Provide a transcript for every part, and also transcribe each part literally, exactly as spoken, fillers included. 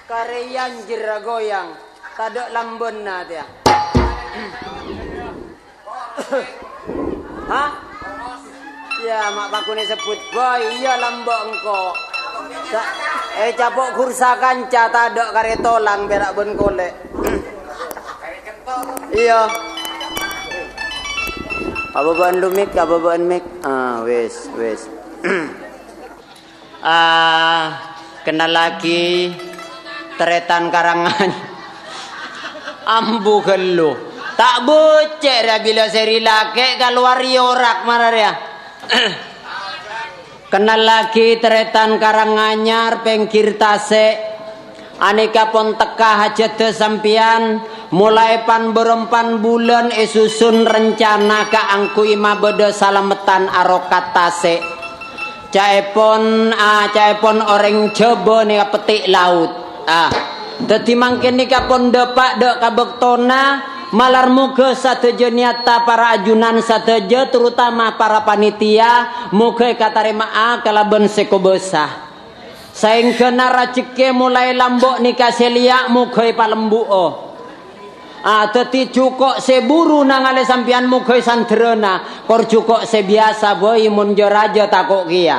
Karè èanjher agoyang, tadâ' lambâna tèya. Hah? Iyâ, ma' paghun èsebbhut, boy. Iyâ, lambâ' engko'. Sa-, ècapo' ghur sakanca, tadâ' karè tolang, pèra' bân kolè'. Iyâ. Abâbâ'ân lu, Mik, abâbâ'ân, Mik. Ah, wis, wis. Ah, kennallaghi tarètan karangan. Ambu ghâllu. Ta' bucè' rèya bilâ sè ri lakè' kalowar èyorak mara rèya. Kennallaghi tarètan karang anyar pèngghir tasè'. Anèka pon tekka hajhâddhâ sampèyan, molaè pan-bârâmpan bulân èsusun rencana kaangghuy mabâdâ salameddhân arokat tasè'. Ca'èpon, ah, ca'èpon orèng Jhâbâ nèka pettè' laot. Ah, dhâddhi mangkèn nèka pon dâpa' dâ' ka bâktona, malar moghâ sadhâjâ niyatta para ajunan sadhâjâ, terutama para panitia, moghâ èkatarèma'a kalabân sè kobâsa. Saèngghâna rajhekkè molaè lambâ' nèka sè lèya' moghâ èpalembu'â. Ah, dhâddhi jhuko' sè buru nangalè sampèyan moghâ èsandherrâna, kor jhuko' sè biyasa bhâi mon jâ-rajâ tako' kèya.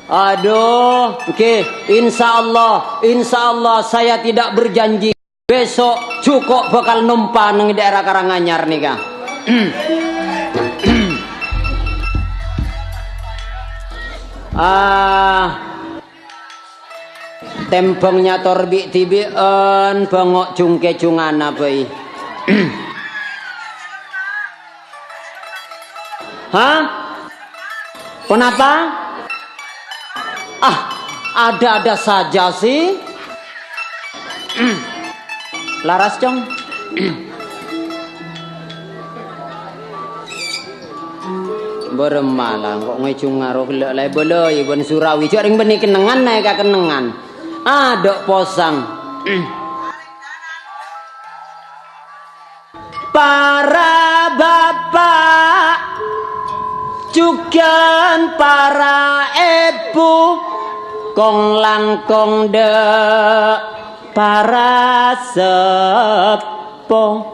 Adu, èngghi, insyaallah, insyaallah saya tidak berjanji. Besok jhuko' bhâkal nompa neng è dhaèra Karanganyar nèka. Ah, tembhâng nyator bi'-dhibi'ân, bângo' jhungkè-jhungana bhâi. Hah? Ponapa? Ah, ada-ada saja sih. Laras, Cong. Bârâmma la, kok ngèjhung ngaro ghellâ' la èbâlâi bân Surawi. Jhâ' rèng bânnè kennengngan, naèka kennengngan. Adâ' posang. Para bapa', jhughân para èbhu, kong-langkong dâ' para seppo.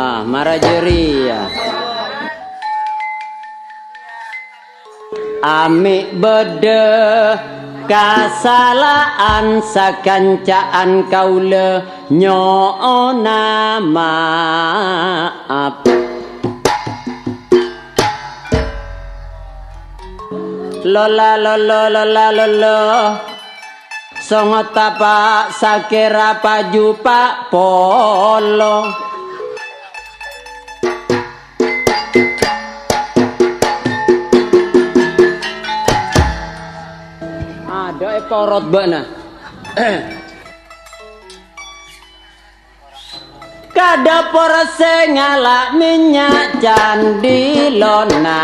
Ah, mara jârèya. Amè' bâdâ kasala'an sakanca'an kaulâ nyo'ona ma'ap. Lola, lolo, lola, lolo. Songot tapa' sakèra paju pa' polo. Adâ' èporot bâ'na. Ka dâpor sè ngala' mènnya' candilona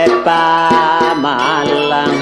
èpamalang.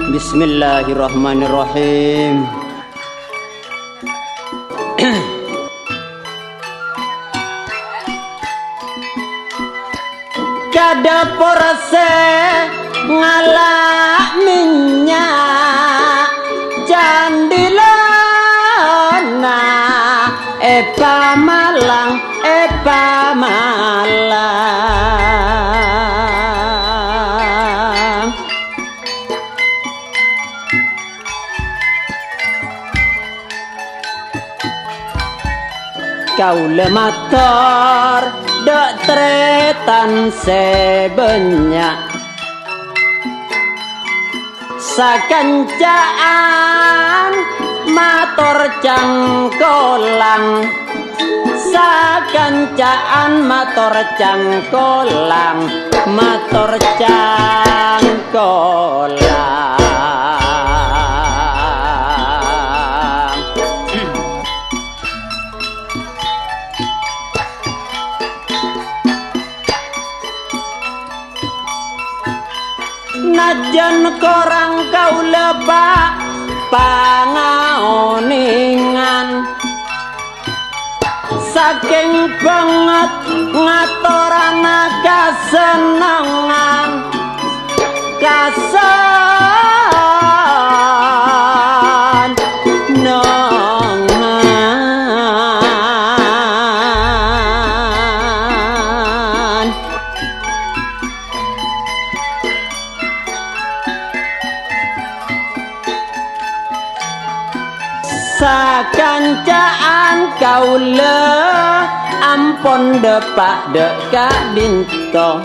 Bismillahirrahmanirrahim. Ka dâpor sè ngala' mènnya' candilona èpamalang, èpamalang. Kaulâ mator dâ' tarètan sè bânnya'. Sakanca'an mator cangkolang, sakanca'an mator cangkolang, mator cangkolang. Najjhân korang kaulâ, Pa', pangaonèngan, sakèng bângèt ngatorana kasennengngan, kasennengngan. Sakanca'an kaulâ ampon dâpa' dâ' ka'dinto.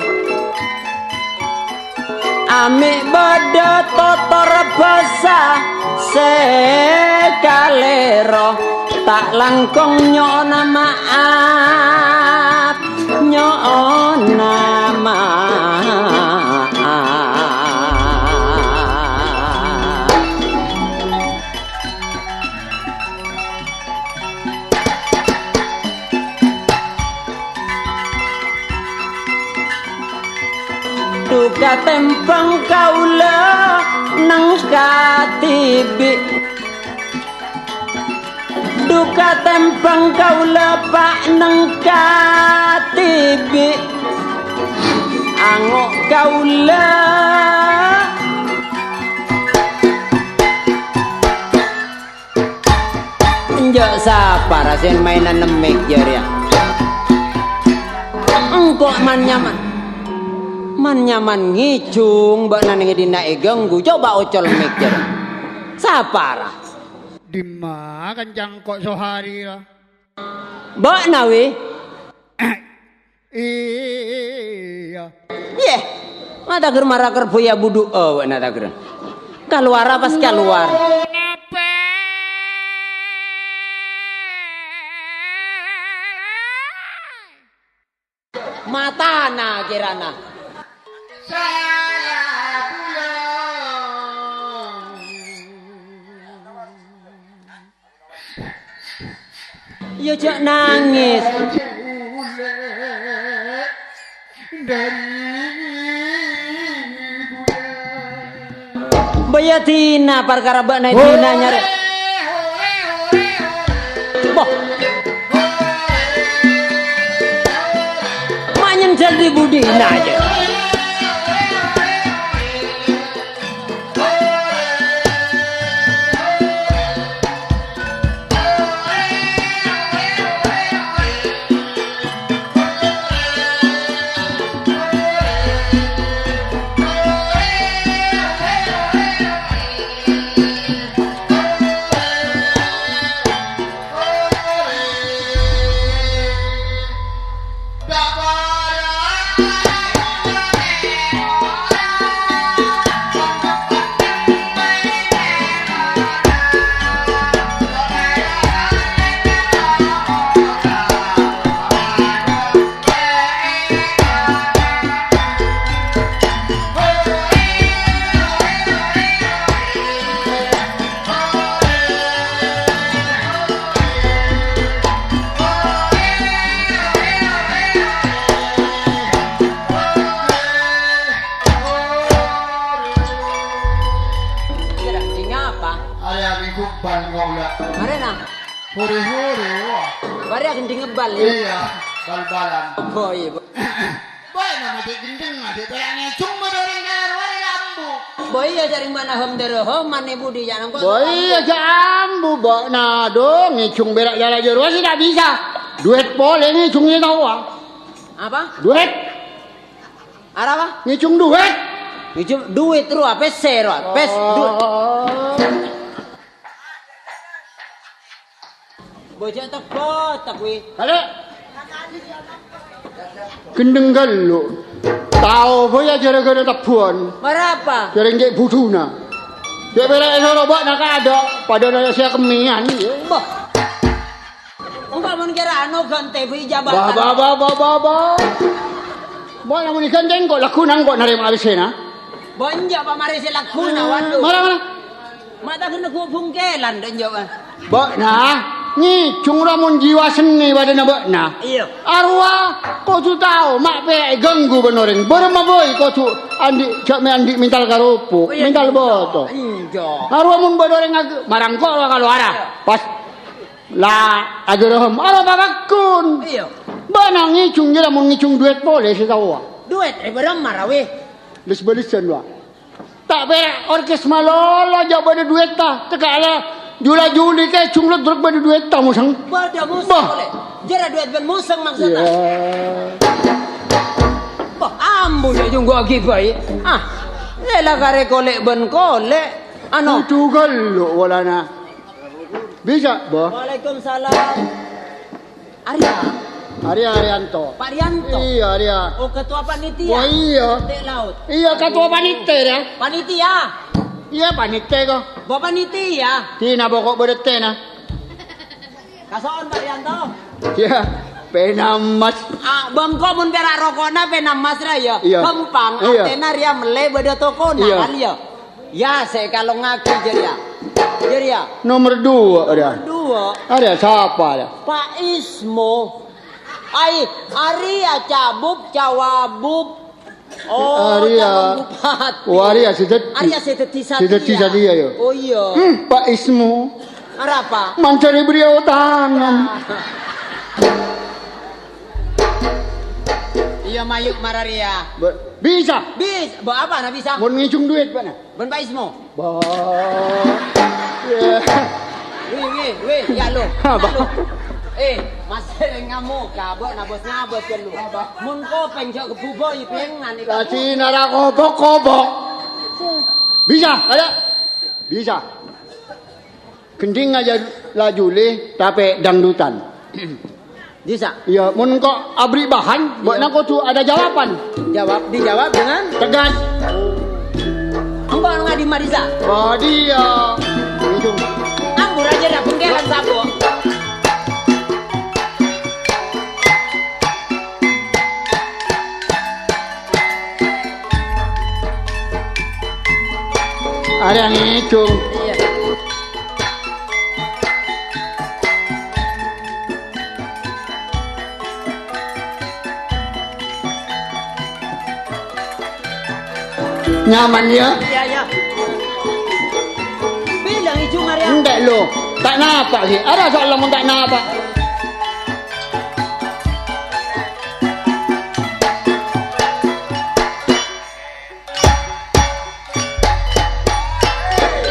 Amè' bâdâ totor bhâsa sè kalèro, ta' langkong nyo'ona ma'ap, nyo'ona ma'ap. Dhu katèmbhâng kaulâ neng katibi'. Dhu katèmbhâng kaulâ, Pa', neng katibi'. Ango' kaulâ. Enjâ' sapa ra sè maènan nemmek jârèya? Engko' man-nyaman. Man-nyaman ngèjhung bâ'na neng è dinna' èghânggu, coba ocol mik jârèya. Sapa ra? Dimma kancang ko' Sohari ra? Bâ'na, wi. Iyâ. Yè, ma' taghâr mara kèr bhuya budhu'â bâ'na taghâr. Kalowara pas kalowar. Matana kèrana. Yâ, jhâ' nangès. Bâ, yâ, dinah, parkara bâ'na è dinah nyarè. Boh. Ma' nyènjhâl è budina, jâ. Kira, ini apa? Arèya minggu bal ngola. Arèna? Hore-hore, wah. Bâriyâ gendhing ngebbal, yâ? Iyâ, bal-balan. Oh, iyâ, Bu. Bâi, nama dek gendhing, dek pèra' ngèjhung, bâdâ orèng kèra rowa rè ambu. Bâi, yâ, jhâ' rèng mana hom dârâ hom, manè budi, jhâ' nangko'. Bâi, yâ, jhâ' ambu, bâ'na, dong, ngèjhung pèra' jârâ jârowa sè ta' bisa. Duwit polè ngèjhung sè taowa. Apa? Duwit. Arapa? Ngèjhung duwit. Ngèjhung duwit, rowa, pèssè, rowa. Pès, duwit. Oh. Bocah tebot, ta' kuwi. Kale. Gendheng gallu. Tao bâi jârâ-ghârâ tebbhuwân. Marapa? Jârâ ngghi' budhuna. Cè' pèra' èsoro bâ'na kaadâ', padâna sè akemmèyan. Bâh. Engko' mon kèra anu ghântè bi' jabatan. Bâh, bâh, bâh, bâh, bâh, bâh. Bâ'na mon èghântè engko' lagghuna engko' narèma abisèna. Bâh, enjâ' pamarè sè lagghuna, waduh. Mara, mara. Ma' ta' kèra ghu-, bhungkèlan, dâ' enjâ', Bâh. Bâ'na, ngèjhung ra mon jiwa seni padâna bâ'na. Iyâ. Arowa kodhu tao, ma' pèra' èghânggu bân orèng. Bârâmma bhâi kodhu andi', jhâ' mè' andi' mèntal karopok, Oh, iyâ, mèntal iyâ. Bâto. Enjâ'. Arowa mon bâdâ orèng ag-, marangko' rowa kalowara. Pas la aghârâhâm, arowa pakakkun. Iyâ. Bâ'na ngèjhung jârèya mon ngèjhung duwèt polè sè taowa. Duwèt è bârâmma ra, wè? Lès-bâlessân, wa. Ta' pèra' orkes malolo jhâ' bâdâ duwètta. Tèkala jula-juli kè jhung lodrok bâdâ duwètta, mosèng. Bâdâ mosèng Bâh. Polè. Jârèya duwèt bân mosèng maksodda. Iyâ. Bâh, ambu sè jhungguwâghi bhâi. Ah, lèla karè kolè' bân kolè'. Ano. Kodhu ghâllu polana. Bisa, Bâh. Waalaikumsalam. Arya. Arya Arianto. Pak Rianto? Iya, Arya. Oh, ketua panitia? Wah, iya. Tè' laut. Iya, ketua panitia, ya. Panitia? Iya, panitia kok. Bâ panitia? Dina pokok berete, nah. Kaso'on, Pak Rianto. Iya, pena emas. Ah, bâ engko' mon pèra' roko'na pena emas, ra, ya? Iya. Ghâmpang, Iya. Artèna rèya mellè bâdâ tokona, Iya. Kan, ya? Ya, sè èkalongngaghi jârèya. Jârèya. Nomer dua, Arya. Nomer dua. Arya, sapa, Arya? Pak Ismo. Ai, Arya cabub, cawabub. Oh, Arya. Calon bupati. Oh, Arya sè dhâddhi. Arya sè dhâddhi Sè dhâddhi satria. Satria, ya. Oh, iya. Hmm, Pak Ismo. Arapa? Mancari beliau tanam. Iya, mayu' mara rèya. Bâ-, bisa. Bis-, bâ apa na bisa? Mon ngèjhung duit, Pak, na? Bân Pak Ismo. Bâ. Iya. Wih, wih, wih, ya lo. Apa? Ya lo. Eh, masih ngamoka, bâ, nabos-nabos kan lo. Apa? Mon kopèng jhâ' kebubo, ya pengen, Pak. Tadi nara kobok-kobok. Bisa, ada? Bisa. Gendhing aja laju lè, tapè dangdutan. Bisa. Iya, mon engko' abri' bahan, Iya. bâ'na kodhu ada jawaban. Jawab, dijawab dengan Tegas. Engko' ngadi marisa. Oh, dia. Itu. Ampun aja dah, bengkelan sabo. Ada yang ngicung. Iya. Nyaman, ya? Iya, iya. Bilang ngicung, Arya. Enggak, lo. Ta' napa, sih. Ada soal lamun ta' napa.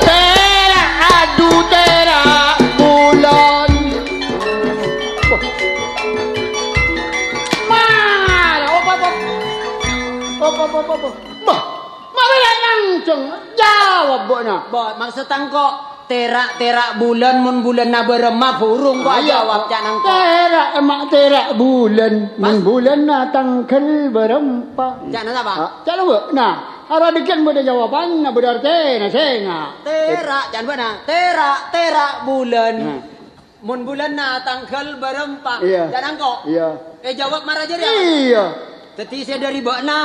Tèra', adu tèra' bulân. Wah. Mara, apa, apa? Apa, apa, apa, apa? Bâh, mara langsung jawab, bâ'na. Bâ, maksud engko', Tèra', tèra' bulân, mon bulânna bârâmpa, burung kok Ah, iya. ajâwâb, ca'na engko'. Tèra', emma' tèra' bulân, mon Pas. bulânna tangghâl bârâmpa. Ca'na sapa? Ah, ca'na bâ'na. Ara dhikèn bâdâ jawabanna, bâdâ artèna, sènga'. Tèra', ca'na bâ'na. Tèra', tèra' bulân. Nah. Mon bulânna tangghâl bârâmpa. Iya. Ca'na engko'. Iya. Èjâwâb mara jârèya, Mas? Iya. Dhâddhi sè dâri bâ'na,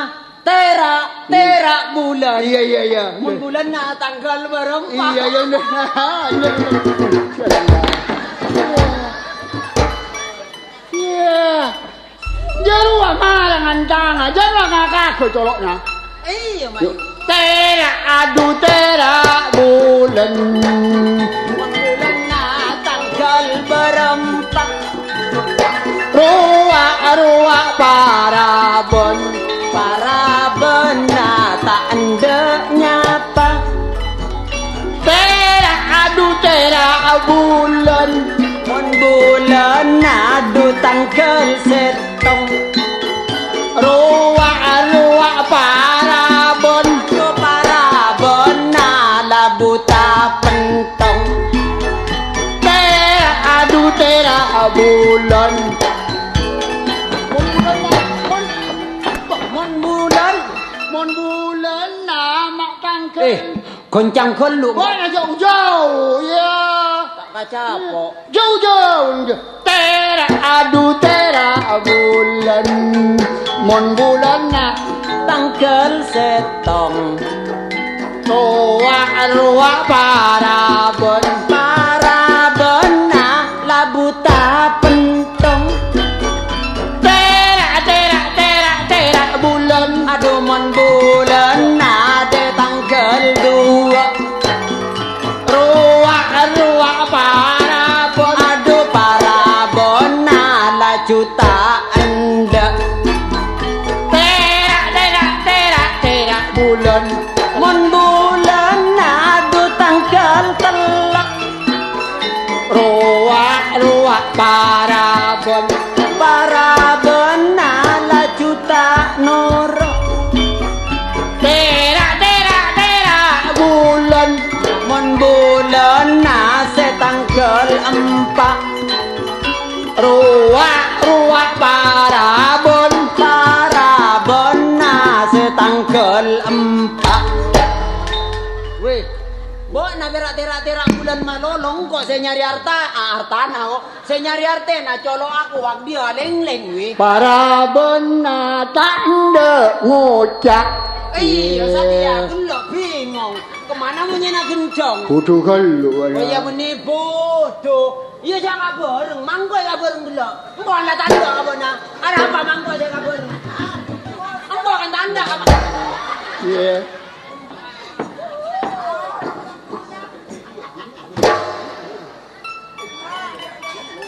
tèra', Hmm. tèra' bulân. Iya, iya, iya. Mon bulânna tangghâl bârâmpa. Iya, iya, bener. Bener, bener. Iya. Jârowa malangan tanga, jârowa ngakago colo'na. Iya, Mas. Yuk. Tèra' adu tèra' bulân. Mon bulânna tangghâl bârâmpa. Rowa-rowa parabân, parabânna ta' endâ' nyapa. Tèra' adu tèra' bulân, mon bulânna adu tangghâl sèttong. Rowa-rowa parabân, parabânna la buta pentong. Tèra' adu tèra' bulân. Mon bulân, mon, mon bulân, mon bulânna ma' tangghâl. Eh. Goncang ghâllu. Bâ'na jâu-jâu, iyâ. Ta' kacapo'. Jâu-jâu, jâu. Tèra', adu tèra' bulân. Mon bulânna tangghâl sèttong. Rowa-rowa parabân. Parabânna labu tapèn. Tong. Tèra', tèra', tèra', tèra' bulân. Adu, mon bulân adâ' tangghâl duwâ'. Rowa-rowa parabân. Adu, parabânna laju ta' endâ'. Tèra', tèra', tèra', tèra' bulân. Mon bulân adu tangghâl tello'. Rowa-rowa parabân. Parabânna laju ta' noro'. Tèra', tèra', tèra' bulân. Mon bulânna sè tangghâl empa'. Rowa-rowa parabân. Parabânna sè tangghâl empa'. Wè, bâ'na pèra', tèra', tèra' bulân malolo, engko' sè nyarè arta, a-, artana, ko'. Sè nyarè artèna, colo' aku, wak dia lèng-lèng, wè. Parabânna ta' endâ' ngoca'. Iyâ, satèya, ghellâ' bingong. Kemana monyèna gendong? Bodho ghâllu, Oh, iyâ, bânnè bodho. Iyâ, jhâ' kabhâreng, mangkèn kabhâreng ghellâ'. Engko' la tandhâ ka bâ'na. Arapa mangkèn jhâ' kabhâreng? Engko' kan tandhâ ka bâ'na. Iyâ.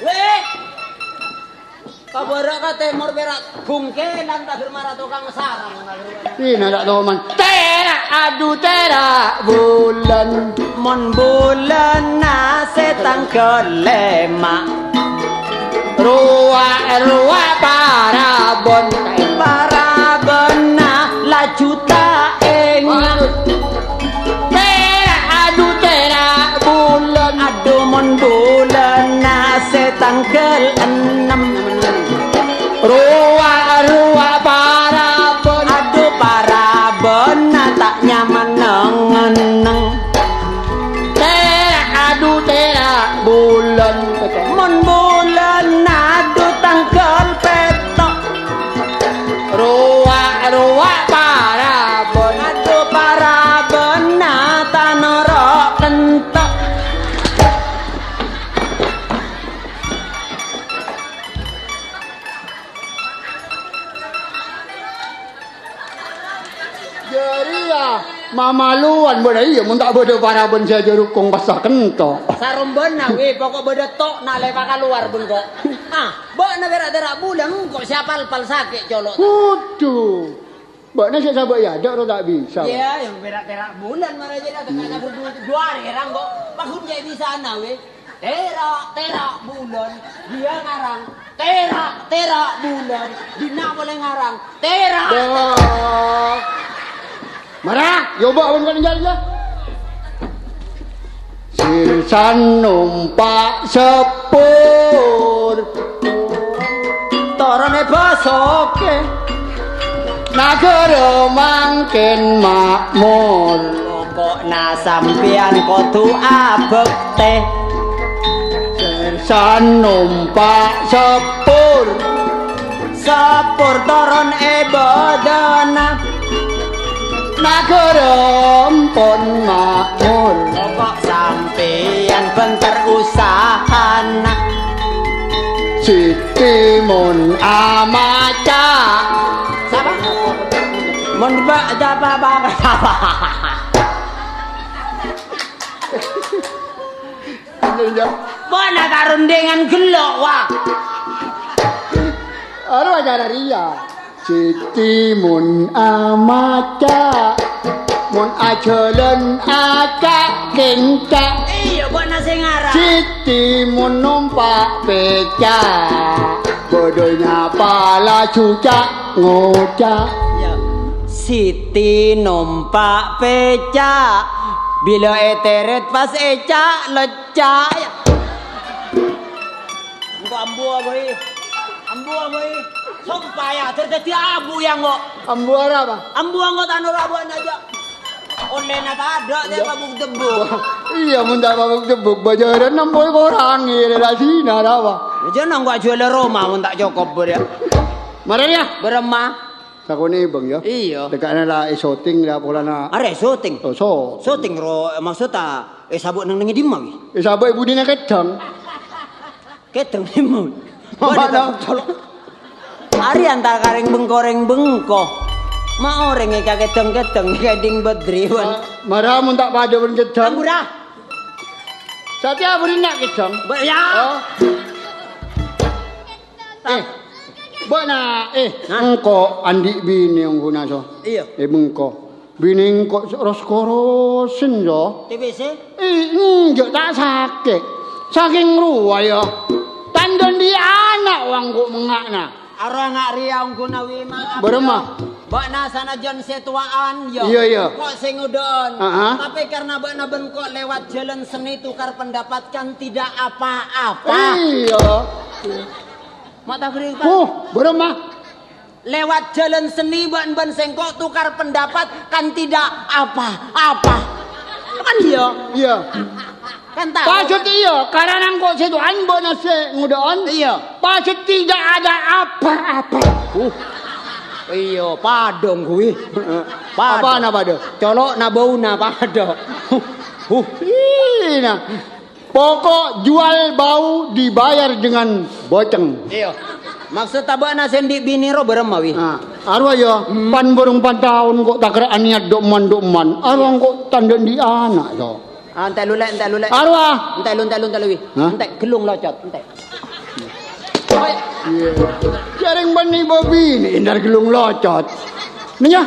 Wè! Ka bârâ' ka tèmor pèra' bungkèlan, taghâr mara tokang sarang. Ina ta' toman. Tèra' adu tèra' bulân. Mon bulânna sè tangghâl lèma'. Rowa-rowa parabân. Parabânna laju ta' enga'. Tèra' adu tèra' bulân. Adu mon bulânna sè tangghâl ennem. Rowa-rowa parabân. Adu parabânna ta' nyaman neng-enneng. Tèra' adu tèra' bulân. Mon bulânna adu tangghâl pètto'. Rowa-rowa parabân. Adu parabânna ta' noro' kento'. Jârèya mamaluwan bâdâ, iyâ, mon ta' bâdâ parabân sè ajâ rokong passa kento'. Sarombâna, wè, poko' bâdâ to'na lè pakalowar bengko. Ah, bâ'na pèra' tèra' bulân, engko' sè apal-pal sakè' colo'. Kodhu. Bâ'na sè sabâ' è adâ' ro ta' bisa. Iyâ, yang pèra'-pèra' bulân mara jâ' dâ' tengnga'na berdua, dua arè rang kok. Paggun jâ' bisana, wè. Tèra', tèra' bulân, dia ngarang. Tèra', tèra' bulân, dinna' polè ngarang. Tèra'. Dah. Mara, yobâ awan kan jâl, yâ. Sirsan nompa' sepur. Toron è Basoke. Nagara mangkèn makmur. Poko'na sampèyan kodhu abhâktè. Sirsan nompa' sepur. Sepur toron è bâdâna. Nagara ampon makmur. Pokok sampèyan bhânter usahana. Siti mon amaca. Sapa? Mon ba-, sapa, ba-, sapa? Bener, ya. Bâ'na ta' rondhèngan ghellu', wa. Aro acara rèya. Siti mon amaca, mon ajhâlân aca-kènca. Iyâ, bâ'na sè ngarang. Siti mon nompa' pèca, bâdâ nyapa laju ca-ngoca. Iyâ. Siti nompa' pèca, bilâ ètèrèt pas èca-lèca. Engko' ambu, boy. Ambu, boy. Sompa, ya, ter-, daddi abu, ya, engko'. Ambu arapa? Ambu engko' ta' noro' abuwân aja. Ollèna tadâ' tè pabuk-tebbuk. Iyâ, mon ta' pabuk-tebbuk, bâjârân nampoy korang, iyâ, la sinar apa? Jhâ' nangko' ajhuwâlâ roma mon ta' cokop, bâriyâ. Marè, yâ. Bârâmma? Sakonè, Bâng, yâ. Iyâ. Dâggâ'na la è-syuting, la polana. Arè syuting? Oh, syuting. Syuting, ro, maksudda, è sabâ' neng-neng è dimma, wi? È sabâ' è budina kèdhâng. Kèdhâng, dimma, wi? Apa Bâdâ tao? Arè antara karèng bengko-rèng bengko. Ma' orèng èka kèdhâng-kèdhâng, èka ding bâdri, bân. Ma-, mara mon ta' padâ bân kèdhâng. Ambura. Satèya budina kèdhâng. Bâ-, yâ. Oh. Eh, bâ'na, eh, Hah? Engko' andi' binè ongghuna, so. Iyâ. Eh, bengko. Binè engko' ros-korosen, so. T B C? Eh, enjâ' ta' sakè'. Sakèng rowa, yâ. Tandhâ andi' ana' wa engko' mengnga'na. Arowa nga' rèya ongghuna, wi, maaf, Bârâmma? Yâ. Bâ'na sanajjân sè towa'an, yâ. Iyâ, iyâ. Engko' sè ngodâ'ân. Aha. Tapè karna bâ'na bân engko' lewat jhâlân seni tokar pendapat kan tidak apa-apa. Iyâ. Ma' ta' ghâri, Pak? Oh, bârâmma? Lewat jhâlân seni bân, bân sèngko' tokar pendapat kan tidak apa-apa. Kan iyâ? Iyâ. Kan tao. Pajhât iyâ, karana engko' sè towa'an bâ'na sè ngodâ'ân. Iyâ. Pajhât tidak ada apa-apa. Uh. Iyâ, padâ ongghuwi. Padâ. Apana padâ? Colo'na bâuna padâ. Huh. Ih, nah. Pokok jual bau dibayar dengan boceng. Iyâ. Maksud bâ'na sè andi' binè ro bârâmma, wi? Nah, arowa, yâ, Hmm. pan bârung pan taon ko' takra' anèyat dho'man-dho'man. Arowa Iyâ. Ko' tandhâ andi' ana', yâ. Ah, entè' lu, Lè', entè' lu, Lè'. Arowa. Entè' lu, entè' lu, entè' lu, wi. Hah? Entè' ghellung locot, entè'. Iyâ. Jhâreng bânnè bâbinè entar ghellung locot. Nèya.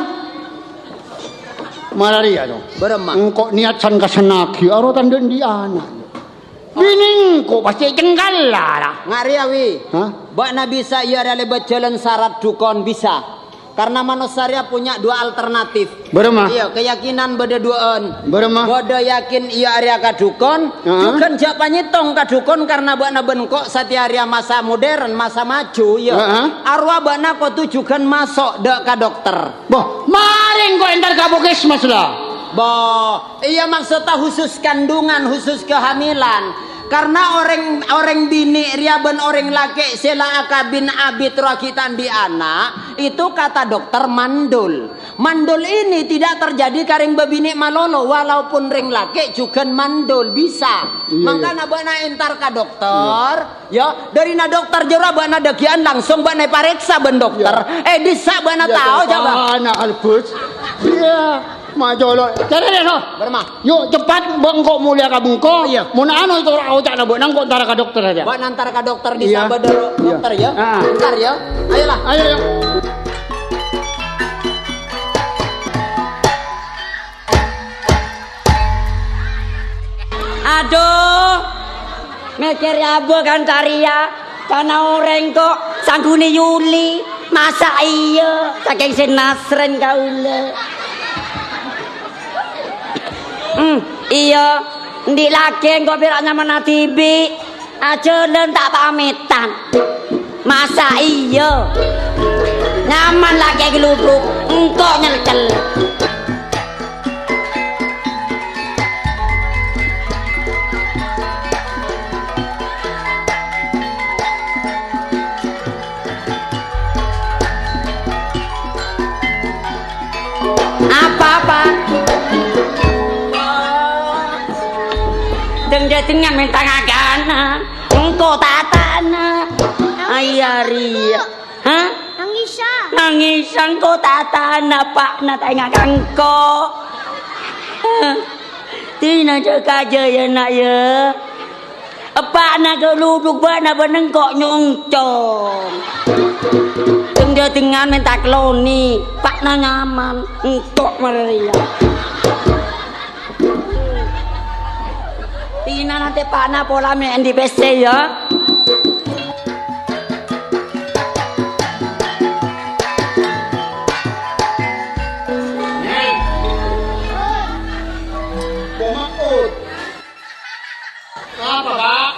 Mara rèya, to. Bârâmma? Engko' nèyat san-kasanna aghi, arowa tandhâ andi' ana'. Binè engko' pastè cengkalla, la. Nga' rèya, wi. Hah? Bâ'na bisa iyâ rèya lèbât jhâlân sarat dhukon bisa. Karna manossa rèya punya dua alternatif. Bârâmma? Iyâ, keyakinan bâdâ duwâ'ân. Bârâmma? Bâdâ yakin iyâ arèya ka dhukon, Heeh. Jhughân jhâ' panyèttong ka dhukon karna bâ'na bân engko' satèya rèya masa modern, masa maju, iyâ. Heeh. Arowa bâ'na kodhu jhughân maso' dâ' ka dokter. Boh, marè engko' entar ka puskesmas, la. Boh, iyâ maksudda khusus kandungan, khusus kehamilan. Karna orèng, orèng binè' rèya bân orèng lakè' sè la akabin abit rowa ghi' ta' andi' ana', itu kata dokter mandul. Mandul ini tidak terjadi ka rèng bâbinè' malolo, walaupun rèng lakè' jhughân mandul, bisa. Iyâ, iyâ. Mangkana bâ'na entar ka dokter, Iyâ. Yâ, dârina dokter jârowa bâ'na dâgiyân langsung bâ'na èparèksa bân dokter. Iyâ. Eh, bisa bâ'na Iyâ, tao, coba. Bapakna Albus. Iyâ, macolo. Carè deh, so. Bârâmma? Yuk, cepat, bâ' engko' molèya ka bengko. Iyâ. Mon ano itu oca'na bâ'na engko' entara ka dokter aja. Bâ'na entara ka dokter di Iyâ. Sabâdâ ro-, Iyâ. Dokter, yâ. Ah. Entar, yâ. Ayolah. Ayo, yuk. Adhu, mèkkèrè abâ' kan carèya, kana orèng ko' sangghunè Yuli, masa iyâ, sakèng sè nasrèn kaulâ. Hmm, iyâ, andi' lakè engko' pèra' nyamana dhibi'. Ajhâlân ta' pamètan. Masa iyâ? Nyaman lakè gheludhuk, engko' nyelcel. Apa-apa? Deng-dâdengngan mènta ngakana. Engko' tata'na. Ayah Ria. Hah? Nangisa. Nangisa engko' tata'na, eppa'na ta' enga' ka engko'. Hah? Dina jâ-kajâ, yâ, Na', yâ. Eppa'na gheludhuk, bâ'na bân engko' nyongcong. Deng-dâdengngan mènta keloni, eppa'na nyaman, engko' marèya. Tina nanti eppa'na pola mè' andi' pèssè, yâ. Apa, Pak?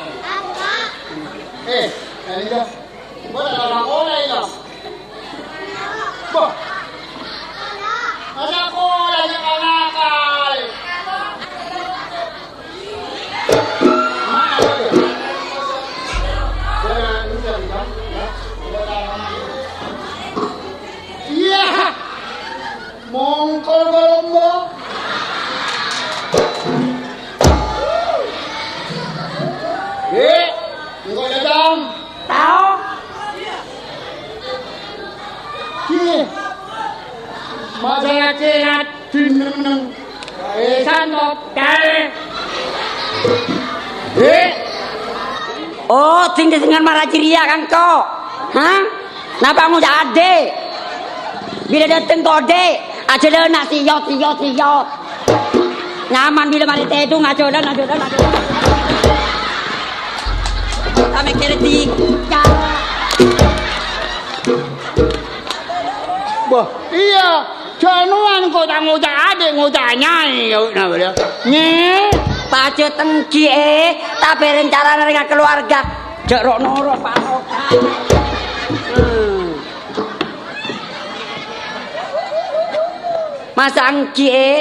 Eh, ini dah. Gua tak ada orang oleh, ya. Bah. Masa aku lagi anak, Eh, santo, kae. Eh. Oh, sing disengan mara jârèya, Kangko. Hah? Napa ngoca' adhi'? Bilâ dâteng kodhi', ajhâlâna siyot, siyot, siyot. Nyaman bilâ marè tèdung, ajhâlân, ajhâlân, ajhâlân. Ta' mèkkèrè dika. Bâh, iyâ, jhâ' nowan ko' ta' ngoca' adhi', ngoca' nyaè, napa, ya? Nyè? Pajhât ènggi, eh, tapè rencanana rèng kalowarga. Jhâ' ro'-noro' patokan. Hmm. Masa ènggi, eh?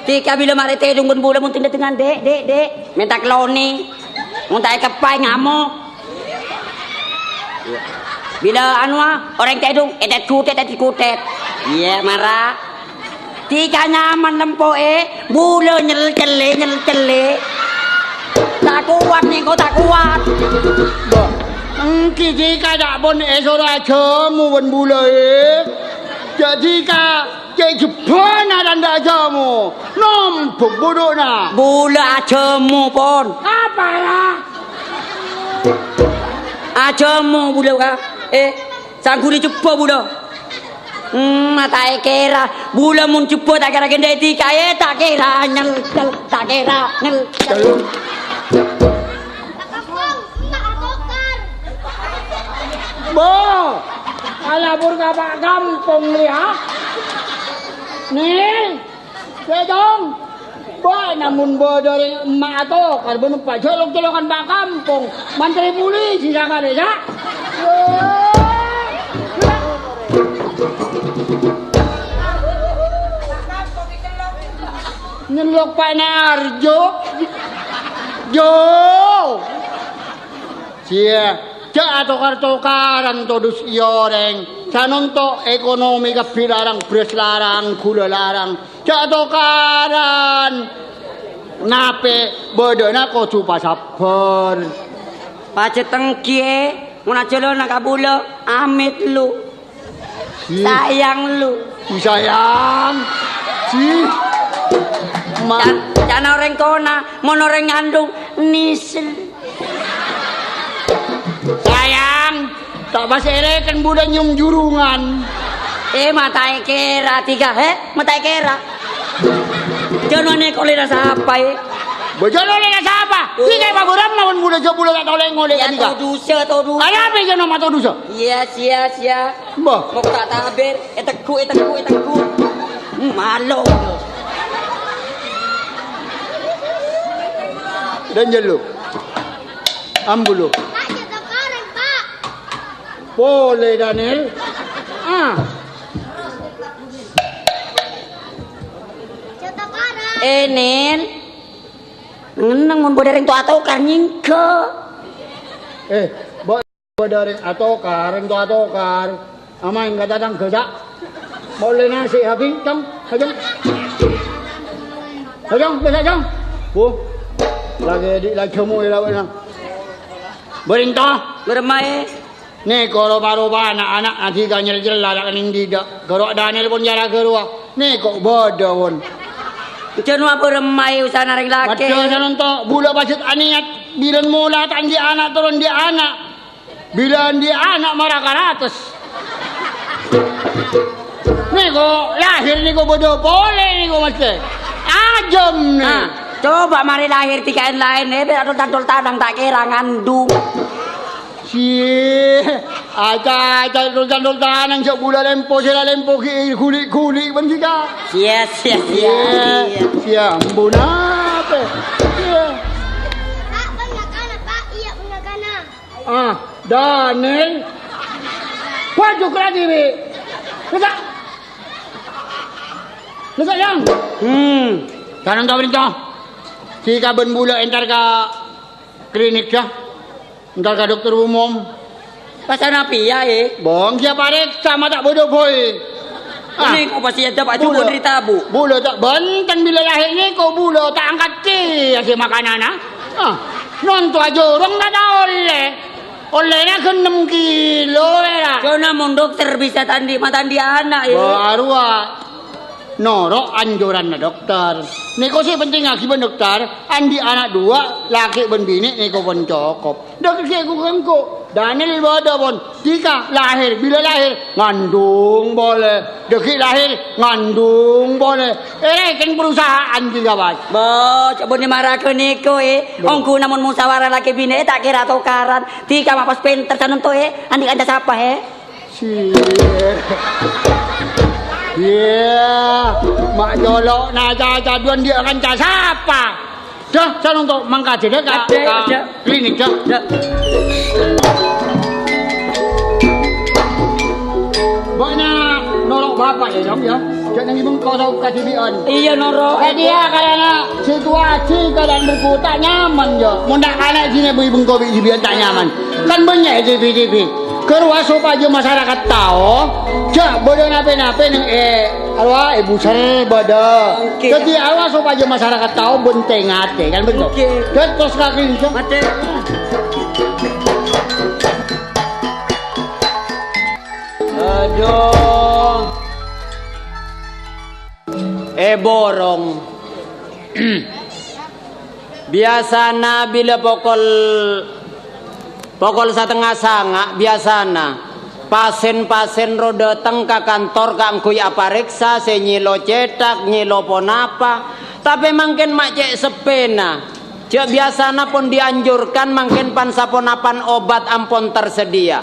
Dika bilâ marè tèdung bân bulâ mon tèdhâng, Dek, Dek, Dek. Mènta kelone. Mon ta' èkeppa' ngamok. Bilâ anu, ah, orèng tèdung, ètèt-kutèt, ètèt-kutèt. Iyâ, mara. Dika nyaman lempo'è, bulâ nyel-cellè, nyel-cellè. Ta' kowat, nèko, ta' kowat. Bâh, ènggi dika jhâ' pon èsoro ajhâmo bân bulâ, eh. Jhâ' dika cè' jebbhâna tandhâ ajhâmo. Nombhok budhu'na. Bulâ ajhâmo, pon. Apa, ra? Ajhâmo bulâ, ka. Eh, sangguri jebbhâ bulâ. Hmm, ma' ta' èkèra. Bulâ mon jebbhâ ta' kèra ghândhâ' dika, eh, ta' kèra nyel-, nyel-, ta' kèra nyel-, nyel-. Bo, alabur ka Pa' Kampong, ya. Nih, Cè' Jong. Bâ, namon bâdâ rèng emma' atokar, bân eppa' jhâ' lok-colokan Pa' Kampong. Mantri pulisi sakalè, ya. Nyellok Pa' Narjo. Jo. Siya, jhâ' atokar-tokaran todus iyâ orèng. Sanonto' ekonomi kabbhi larang, bherrâs larang, ghulâ larang. Jhâ' tokaran. Napè bâdâna kodhu pasabbhâr. Pajhât ènggi, è, mon ajhâlâna ka bulâ, amit lu. Ih. Sayang lu. Sayang. Sih. Ma- Can-, ca'na orèng kona, mon orèng ngandung, nisel. Sayang, ta' pas èrèken bulâ nyèom jurungan. Eh, ma' ta' èkèra, dika, he? Ma' ta' èkèra. Jhâ' nolè kolèna sapa, eh? Bâ jhâ' nolèna sapa? Oh. Dika pabârâmma mon bulâ jhâ' bulâ ta' tolè ngolè. Ya, dika. Todusâ, todusâ. Arapa jhâ' noma todusâ? Iya, siya, siya. Mbah. Mok ta' tabir, ètegghu', ètegghu', ètegghu'. Hmm, malo. Dan jelo. Ambulo. Pak, jatuh karang, Pak. Polè, Daniel. Ah. Jatuh karang. Eh, Nil. Ngenneng mon bâdâ rèng towa-towa nyèngghâ. Eh, bo-, Bâdâ rèng atokar, rèng towa atokar. Amaèng ka tatangghâ, Cak. Molè nasè' ha bintang. Hajong. Hajong, bisa, Jong. Wuh. Laghi dhi' la jhâmo è laènna. Bârinto. Bârâmmaè. Nèko ropa-ropana ana' adika nyel-cella ta' kennèng dhidhâ'. Ghâruwa Daniel pon cara ghâruwa. Nèko bâdâ, pon. Jhâ' nowa bârâmmaè usahana rèng lakè'. Waduh, sanonto, bulâ pajhât anèyat. Bilân mola ta' andi' ana' toron andi' ana'. Bilân andi' ana' mara karates. Nèko lahir nèko bâdâ polè nèko, Mas. Ajâm, nè. Ah, coba marè lahir dika'en laèn, eh, bâ' tol-tantol tanang ta' kèra ngandung. Siye, aca-aca tol-tantol tanang jhâ' bulâ lèmpo, sè la lèmpo ghi' ghuli'-ghuli' bân sika. Siya, siya, siya, siya. Siya, ampon apa? Siya. Pak, punya kana, Pak. Iya, punya kana. Ah, Daniel. Bâjhu kala dhibi'. Lesa'. Lesa', Yang. Hmm. Tanang ta' parènta. Sika bân bulâ entar ka klinik, ya. Entar ka dokter umum. Pas ana' pèya, eh. Bâng, siya parèksa ma' ta' bâdâ bhâi. Ah. Nèko pas èadhâb aju bulâ. Bun ri tabu'. Bulâ ta' bhunten bilâ lahir nèko bulâ ta' angkat kèya sè makanana. Ah, nonto ajorong ta' ta' ollè. Ollèna ghânem kilo, èra. Jhâ' namong dokter bisa ta' andi' ma' ta' andi' ana', eh. Bâ' arowa. Noro' anjuranna dokter. Nèko sè pentèngngaghi bân dokter, andi' ana' duwâ', lakè' bân binè' nèko pon cokop. Dâgghi' ghu-, ghu-, Daniel bâdâ pon, Tika lahir, bilâ lahir, ngandung polè. Dâgghi' lahir, ngandung polè. Èrèken perusahaan Tika, Bos. Bo, coba ni mara ghânèko, è. Bo. Ongghu namong musyawarah lakè binè', è, ta' kèra tokaran. Tika ma' pas pènter sanonto, è. Andi' kanca sapa, è? Cie. Iyâ, ma' jolo' na caca duwân andi' kanca sapa? Dâ, sanonto mangkajâ dâ ka, Adè, ka Adè. Klinik dâ. Dâ. Bâ'na noro' bapa' yâ, Dong, yâ. Jhâ' neng bengko tao kadhibi'ân. Iyâ, noro'. Kadhiyâ karana situasi keadaan berkota nyaman, yâ. Mon ta' kana' sènè bi' bengko bi' dhibi'ân ta' nyaman. Kan bânnya' T V-T V. Karowa sopajâ masyarakat tao, jhâ' bâdâ napè-napè neng, è, arowa, è, buser bâdâ. Oke. Dâddhi, arowa sopajâ masyarakat tao, bân tè-ngatè, kan bhender. Oke. Dâ, tos kaki, Dong. Mate. Aduh. È borong. Biyasana bilâ pokol, pokol satengnga sanga', biyasana pasèn-pasèn ro dâteng ka kantor kaangghuy aparèksa, sè nyèlo cèthak, nyèlo ponapa. Tapè mangkèn ma' cè' seppèna. Jhâ' biyasana pon dianjurkan mangkèn pan-saponapan obat ampon tersedia.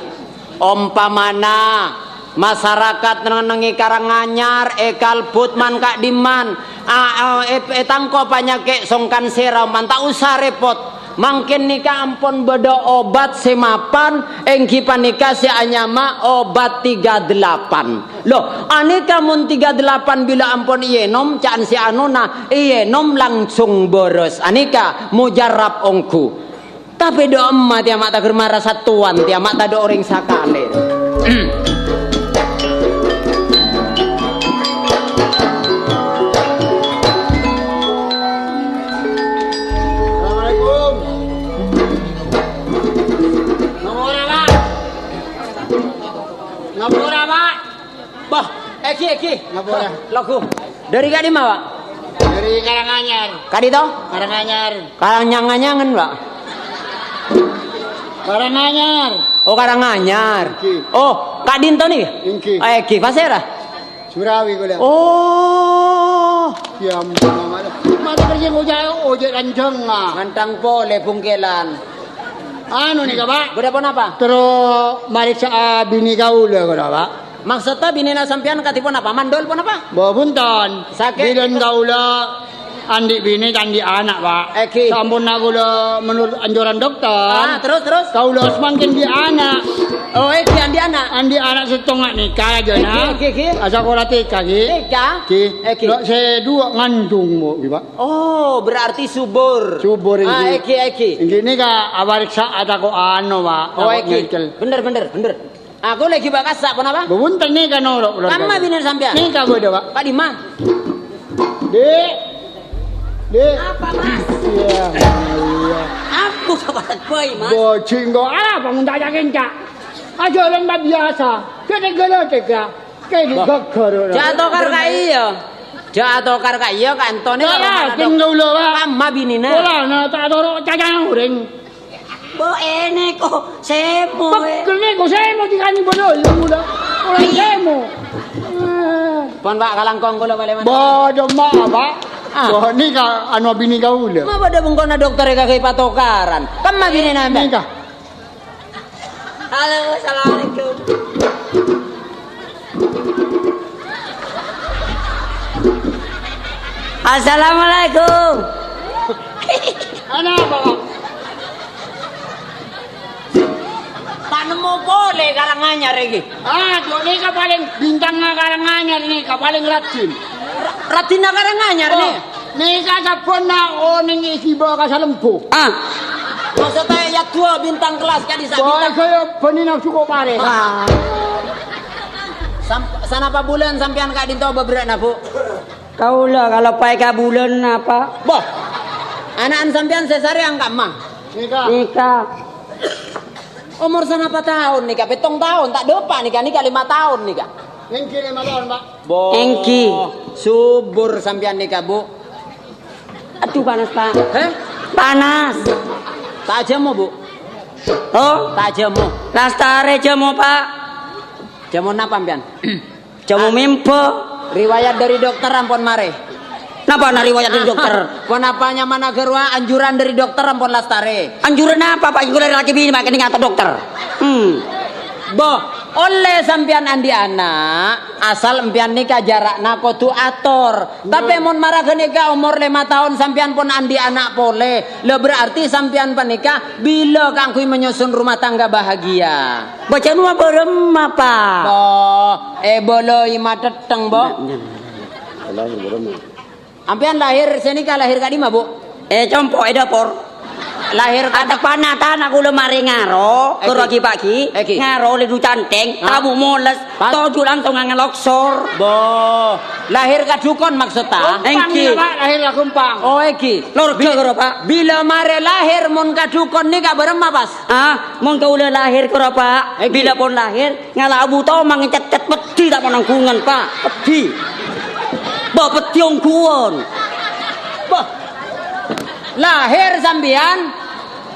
Ompamana, masarakat neng-ennengngè Karanganyar, è Kalbut man ka'dimman, a, a, è, ètangko panyakè' songkan sèra man, ta' osa rèpot. Mangkèn nèka ampon bâdâ obat sè mapan, èngghi panèka sè anyama obat tiga delapan. Lho, anèka mon tiga delapan bilâ ampon èènom, ca'an sè anona, èènom langsung bârâs. Anèka mujarrab ongghu. Tapè dâ' emma tèya ma' ta' ghâr mara sattowan, tèya ma' tadâ' orèng sakalè. Assalamualaikum. Ngapora, Pak? Ngapora, Pak? Bah, èngghi, èngghi. Ngapora? Lagu. Dâri ka'dimma, Pak? Dâri Karanganyar. Ka'dinto? Karanganyar. Karanganyar, Pak. Karanganyar. Oh, Karanganyar. Èngghi. Oh, ka'dinto nèka? Èngghi. Èngghi, pasèra? Surawi kaulâ. Oh. Ya ampun, Mama. Mata kerja ngojek, ojek ranjang, ah. Ngantang polè bungkelan. Anu nèka, Pak. Bâdâ ponapa? Terro marèksa, ah, binè kaulâ, kaulâ, Pak. Maksodda binèna sampèyan kadhi ponapa? Mandul ponapa? Bo, bhunten. Sakè'. Bilân kaulâ andi' binè, ta' andi' ana', Pak. Èngghi. Samponna kaulâ menurut anjuran dokter. Ah, terus, terus? Kaulâ samangkèn bi' ana'. Oh, èngghi, andi' ana'? Andi' ana' sèttonga nèka, jâna. Èngghi, èngghi, èngghi. Asakola T K, ghi. T K? Ghi. Èngghi. Lho, sè duwâ' ngandung, Bu, ghi, Pak. Oh, berarti subur. Subur, ah, èngghi. Èngghi, èngghi. Èngghi, nèka aparèksa atako ano, Pak. Oh, tako' èngghi. Nyengkel. Bhender, bhender, bhender. Aku lagi bakasa, ponapa? Bhunten nèka noro' keluarga. Kamma binèna sampèyan? Nèka bâdâ, Pak. Ka'dimma? Dek. Dek. Apa, Mas? Iya, iya. Aku kapan boy, Mas? Bajing kok. Apa mun tak yakin, Cak? Ajaran tak biasa. Cek gelo cek ya. Kayak Bah. Geger ora. Jatuh kar ka iya. Jatuh kar ka iya, Kak Antoni. Lah, karo mana, yakin Dok? Kaula, Pak. Kamma binèna. Pola, nah, tak toro' cacana orèng. Mbok ènè kok semo, eh. Pegel nèko semo dikani bodoh, ya, mula. Ora semo. Eh. Pon, Pak, kalangkong kula balik mana? Bodoh, Mak, Pak. Ah. Wah, nèka anu binè kaula. Ma padha bengkona dokter kagak patokaran. Kamma binèna, Mbak? Nèka. Halo, assalamualaikum. Assalamualaikum. Ana apa, Pak? Ta' nemmo polè Karanganyar iki. Ah, kok nèka palèng bintang Karanganyar nèka, palèng rajin. Ra-, rajinna Karanganyar, oh, nè? Nèka sabbhânna onèng iki bawa ka Salembu. Ah. Maksudnya ya dua bintang kelas, kan, bisa. Wah, bintang. Saya bani nafsu kok pare. Ah. Sam-, sanapa bulân sampèyan ka'dinto bâbârâ'na, Bu? Kaula kalau paè ka bulân apa? Boh. Ana'an sampèyan sè sarèang kamma? Nèka. Nèka. Omor sanapa taon nèka? Pèttong taon, ta' dâpa' nèka, nèka lima taon nèka. Èngghi lèma taon, Pak. Bo. Èngghi. Subur sampèyan nèka, Bu. Aduh, panas, Pak. Heh? Panas. Ta' ajhâmo, Bu? Oh? Ta' ajhâmo. Lastarè jhâmo, Pak. Jhâmo napa, sampèyan? Jhâmo mèmba. Riwayat dâri dokter ampon marè. Napa na riwayat dâri dokter? Ponapa nyamana ghâruwa anjuran dâri dokter ampon lastarè? Anjuran napa, Pak? Kaulâ lakè binè, Pak, kènè ngator dokter. Hmm. Bo, ollè sampèyan andi' ana', asal empèyan nèka jara'na kodhu ator. Tapè mon mara ghânèka omor lèma taon sampèyan pon andi' ana' polè, la berarti sampèyan panèka bilâ kaangghuy menyusun rumah tangga bahagia? Bâjâna bârâmma, Pak? Oh, èbâlâi matèttèng, Bo. Nya, nya, nya. Lahir bârâmma? Ampèyan lahir sènèka lahir ka'dimma, Bu? Eh, compo' è dâpor. Lahir ka- Atepana tana kaulâ marè ngaro, Èngghi. Ghuru ghi-paghi, Èngghi. Ngaro lè du cantèng, Hah? Tabu' molès, Pas. Toju' langsung ngangeloksor. Bo, lahir ka dukon maksudta? Èngghi. Gumpang, Pak, lahir ka Gumpang. Oh, èngghi. Lorga Bi-, ghâro, Pak. Bilâ marè lahir mon ka dukon nèka bârâmma pas? Ah, mon kaulâ lahir ghâro, Pak. Èngghi. Bilâ pon lahir, ngala' Abu Tomang cèt-cèt peddhi ta' pananggungan, Pak. Peddhi. Bo, peddhi ongghuwân. Bo. Lahir sampèyan,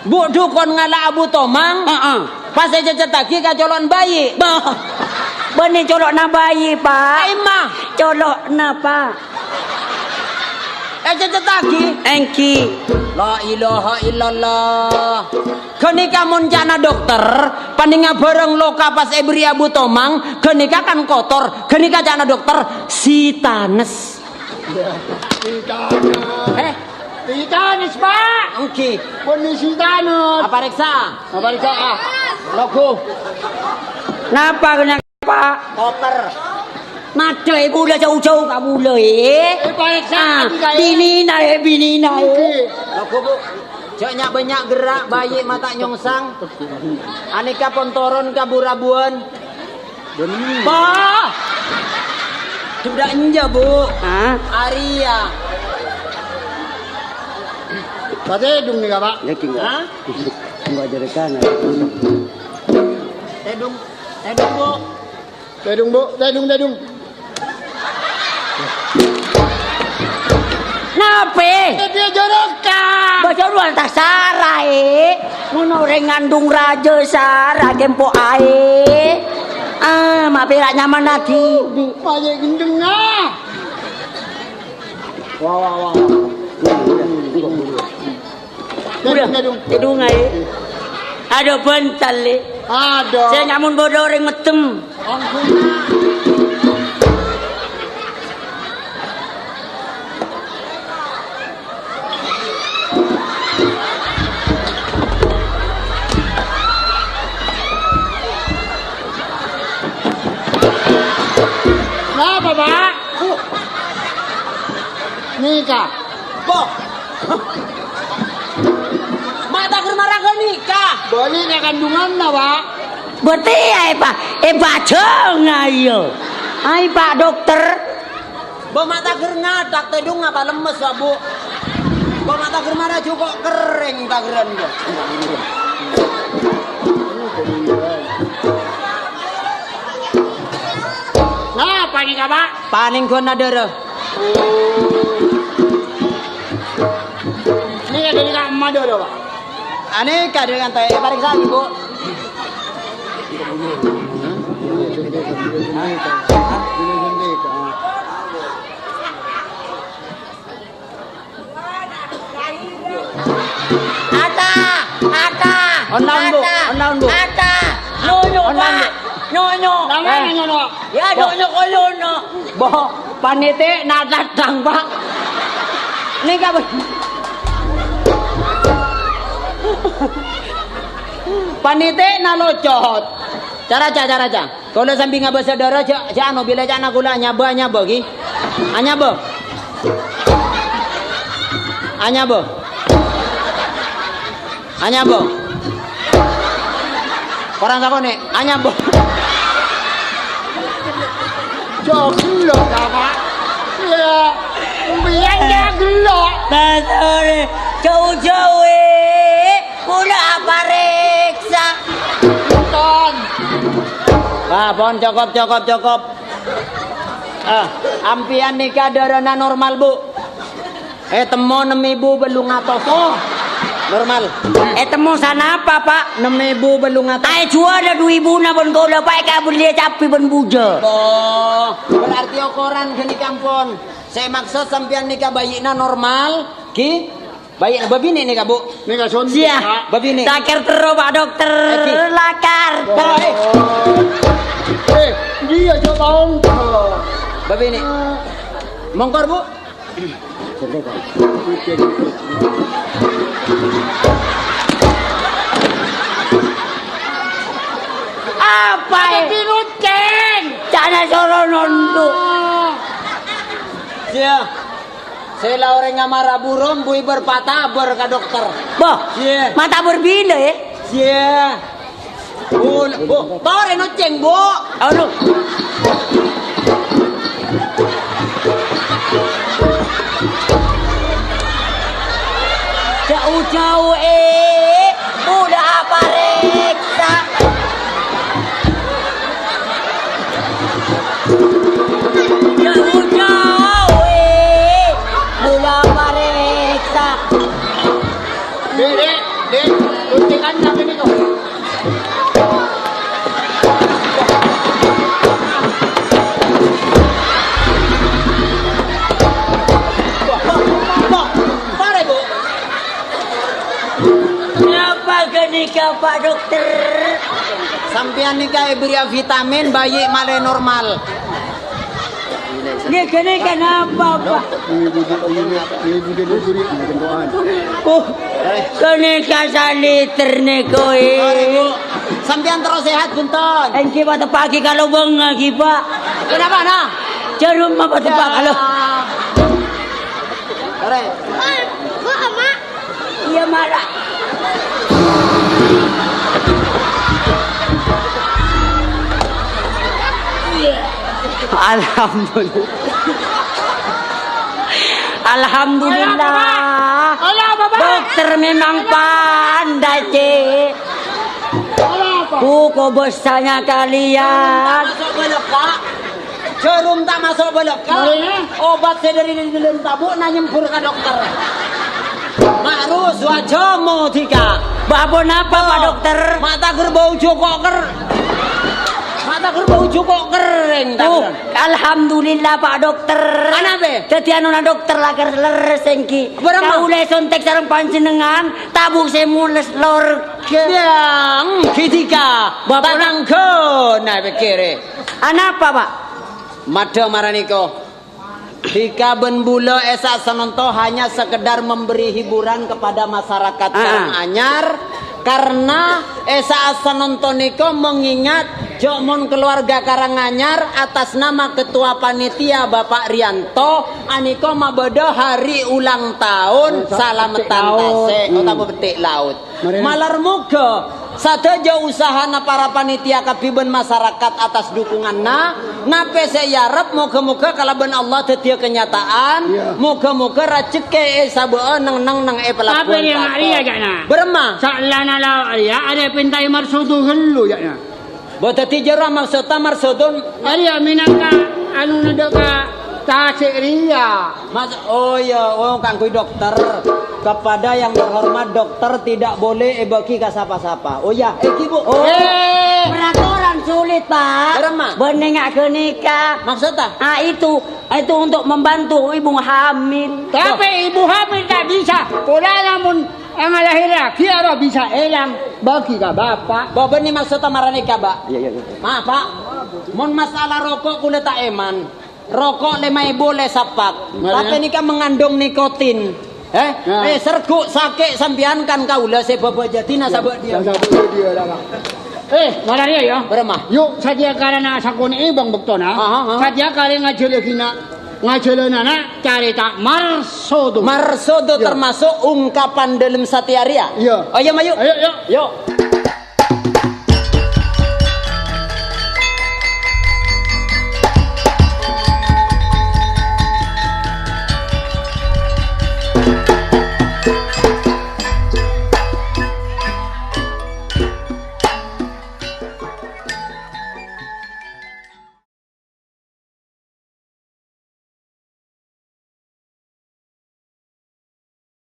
Bu' dukon ngala' Abu Tomang. Heeh. Pas ècècèttaghi ka colo'na bayi'. Bo. Bânnè colo'na bayi', Pak. Aimma. Colo'na, Pak. Ècècèttaghi. Èngghi. La ilaha illallah. Ghânèka mon ca'na dokter, panènga bârâng loka pas èberri' Abu Tomang, ghânèka kan kotor, ghânèka ca'na dokter, sitanes. Sitanes. Eh? Sitanes, Pak. Èngghi. Bânnè sitanes. Aparèksa. Aparèksa, ah. Logo. Napa kena Pak? Koper. Madhâi kaulâ jhâu-jhâu ka kaulâ, eh. Eh, paèksa Ah, tadi, Kak, eh. Binèna, eh, binèna, eh. Oke. Lako, Bu. Jhâ' nya'-bânnya' gerra', bayi' mata nyongsang. Anèka pon toron ka bu-rabuwân. Bâ! Duda enja', Bu. Hah? Aria. Patèdung nèka, Pak. Hah? Enggak ada rekaman. Tèdung, tèdung, Bu. Tèdung, Bu. Tèdung, tèdung. Napè? Tèdung joroka. Bâjâ rowa ta' saraè. Mon orèng ngandung rajâ sara kempo aè. Ah, ma' pèra' nyamana dhibi'. Paèng gendhengnga. Wah, wah, wah, wah. Udah, tèdung aè. Adhu bân, Cale. Adhu. Sè nyamun bâdâ orèng mèddem. Napa, Pak? Nèka. Bo. Ma' ta' ghâr mara ghânèka. Bâli ka kandunganna, Pak. Bâtè aè, Pak. Eh, bajhâng aè. Aè, Pak Dokter. Bo, ma' ta' ghâr ngadhâk, tèdung apa lemmes, Pak, Bu? Bo, ma' ta' ghâr mara jhuko' kerrèng ta' ghârân, bo. Napa nèka, Pak? Panèngghâna dârâ. Nèka dhâri kamma dârâ, Pak. Anèka dhâri kantè, èparèksa, Bu. Ata, ata, Onaon, Bu? Ata, Onaon, Bu? Ata. Nyonyo, Onaon, Pak. Bu? Nyonyo. Napa Eh. nyonyo? Ya, Bo. Nyonyo koyono. Bo, panètè'na tadhâng, Pak. Nèka, Pak. Panètè'na locot. Caraca, caraca. Kaulâ sambi ngabâsa dârâ, jhâ', jhâ' anu, bilâ ca'na kaulâ anyabâ, anyabâ, ghi. Anyabâ. Anyabâ. Anyabâ. Korang sakonè', anyabâ. Jhâ' ghellâ', Pak. Iyâ. Sampèyan jhâ' ghellâ'. Basore, jhâu-jhâu, eh. Kaulâ aparèksa. Ton. Wah, pon, cokop, cokop, cokop. Eh, ampèyan nèka dârâna normal, Bu. Ètemmo nem èbu bâllung atos. Oh, normal. Ètemmo sanapa, Pak? Nem èbu bâllung atos. Aè, juwâlâ du èbuna bân kaulâ, Pak, èkabelliyâ cabbhi bân bujâ. Oh, berarti okoran ghânèka ampon. Sè maksod sampèyan nèka bayi'na normal, ghi? Bayi' bâbinè' nèka, Bu? Nèka sonde, Siya. Pak. Bâbinè'. Lakar terro, Pak Dokter. Eh, Ki. Lakar. Oh, eh. Eh, iyâ, jhâ' taong. Bâbinè'. Mongkor, Bu. Apa, eh? Ada pinuceng. Ca'na soro nondhu'. Siya. Sè la orèng ngamara buron, Bu, èbâr patabâr ka dokter. Bâh, Siye. Matabâr bilâ, eh? Siye. Bu, Bu, torè noceng, Bu. Aduh. Jhâ'-ujhâ, eh, bulâ aparèksa. Jhâ'-ujhâ, eh, bulâ aparèksa. Dek, dek, dek, suntikan sampai ini kok. Napa ghânèka, Pak Dokter? Sampèyan nèka èbherri'â vitamin, bayi' malè normal. Nèka, nèka napa, Pak? Oh, ghânèka saliter nèko, eh. Sampèyan terro sehat, bhunten? Èngghi, pateppa'aghi ka lobângnga, ghi, Pak. Kenapa, nah? Jhârum apa teppa' ka lo-, Iyâ, Mak. Alhamdulillah. Alhamdulillah. Dokter memang pandai, Cik. Bu, kok bessanya kalian? Jhârum ta' maso' bâlâkka. Obat sè dâri dâlem tabu'na nyembhur ka dokter. Ma'rus wa jamu dhika. Bâ, ponapa, Pak Dokter? Mata ghârbâu jhuko' ker-, mata ghârbâu jhuko' kerrèng, Oh, alhamdulillah, Pak Dokter. Anapa? Dhâddhi anona dokter lakar lerres èngghi. Bârâmma? Kaulâ èsontek sareng panjhennengngan, tabu' sè moles lor. Ya, èngghi dhika. Bâ, pona- Tatangghâna pèkkèrè. Anapa, Pak? Maddhâ mara nèko. Dhika bân bulâ è sa'at sanonto hanya sekedar memberi hiburan kepada masyarakat Ah. Karanganyar, karena è sa'at sanonto nèko mengingat jhâ' mon keluarga Karanganyar atas nama ketua panitia Bapak Rianto anèko mabâdâ hari ulang tahun Oh, sa-, Salametan Petik Laut. Tasè', otabâ Petik Laut. Marèna. Malar moghâ sadhâjâ usahana para panitia kabbhi bân masarakat atas dukunganna, napè sè èarep moghâ-moghâ kalabân Allah dhâddhiyâ kenyataan, Iya. moghâ-moghâ rajhekkè èsabâ'â neng-neng neng è pelabuhan Apa rèya, Mak, rèya, Pato. Ca'na? Bârâmma? Sa'ellana lao' rèya, arè pèntaè marsodhu ghâllu, ca'na. Bâ dhâddhi jârâ maksodda marsodhun. Arèya mènangka anu nèddhâ ka tasè' rèya. Mas-, oh iya, oh, kaangghuy dokter. Kepada yang terhormat dokter tidak boleh èbâghi ka sapa-sapa. Oh iya, èngghi, Bu. Oh. Eh. Peraturan sulit, Pak. Bârâmma? Bânnè nga' ghânèka. Maksodda? Ah, itu, itu untuk membantu ibu hamil. Tapi ibu hamil tak bisa. Polana mon ngalahèrraghi aro bisa èlang bâghi ka bapa'. Bâ, bânnè maksodda mara nèka, Pak. Iya, iya, iya. Maaf, Pak. Mon masalah roko' kulâ ta' èman. Roko' lèma èbu lè sapak. Mara. Tapè nèka mengandung nikotin. Eh, Nah. eh, sergu sakè' sampèyan kan kaulâ sè bâbâjâdhi nasabâ Ya, dhiyâ. Nasabâ dhiyâ, lah, Pak. Eh, mara rèya, ya. Bârâmma? Yu', sadhiyâ karana sakonè'è bâng bâktona. Aha, aha. Sadhiyâ karè ngajhâlâghina, ngajhâlâna carèta marsodhu. Marsodhu Ya. termasuk ungkapan dâlem satèya rèya? Iya. Oh, iya, mayu. Ayo, yuk. Yuk.